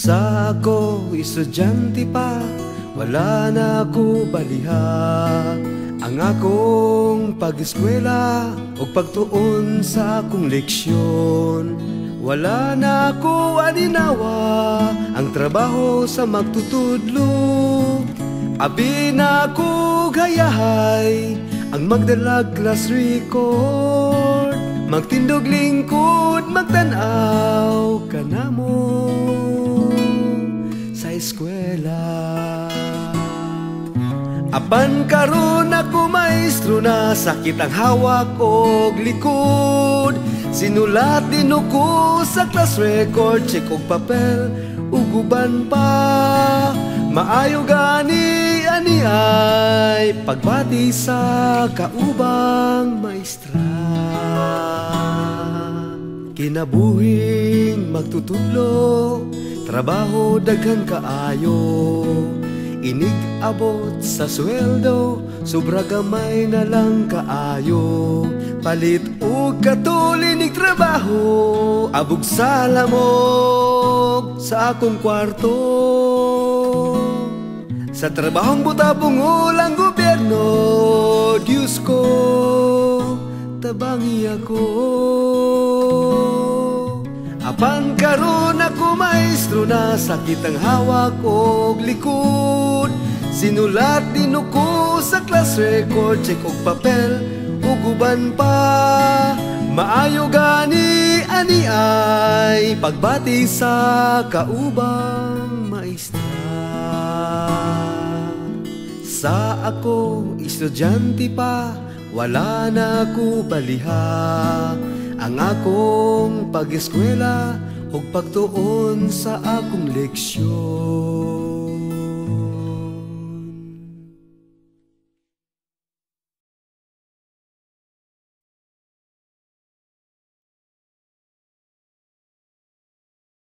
Sa ako estudyante pa, wala na ako baliha. Ang akong pag-eskwela ug pagtuon sa akong leksyon. Wala na ako aninawa ang trabaho sa magtutudlo. Abi na ako gayahay ang magdalag class record. Magtindog lingkod, magtanaw kanamo sa eskwela. Apan karon ako maestro na, sakit ang hawak og likod. Sinulat din ko sa class record, check og papel ug uban pa. Maayo gani ani ay pagbati sa kaubang maestra. Kinabuhing magtutudlo, trabaho daghan kaayo. Inig abot sa sweldo, sobra gamay na lang kaayo. Palit og katol inig trabaho, abog sa lamok sa akong kwarto. Sa trabahong buta-bungol ang gobyerno, Diyos ko, tabangi ako. Apan karon ako maestro na, sakit ang hawak og likod. Sinulat din ko sa class record, check og papel ug uban pa. Maayo gani ani ay pagbati sa kaubang maestra. Sa ako estudyante pa, wala na ako baliha. Ang akong pag-eskwela ug pagtuon sa akong leksyon.